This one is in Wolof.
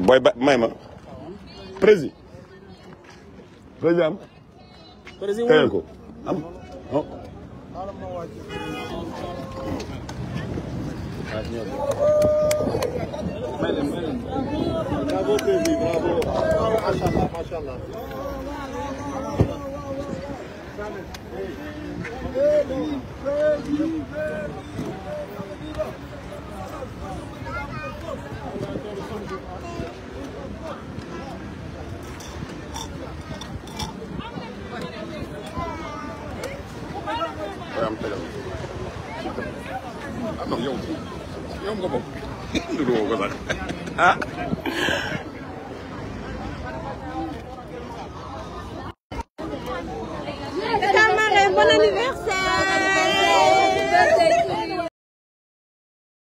booy ba may ma président kayal ko am oh bravo président bravo machallah am tele ah non yow nga bokk du ko sax ah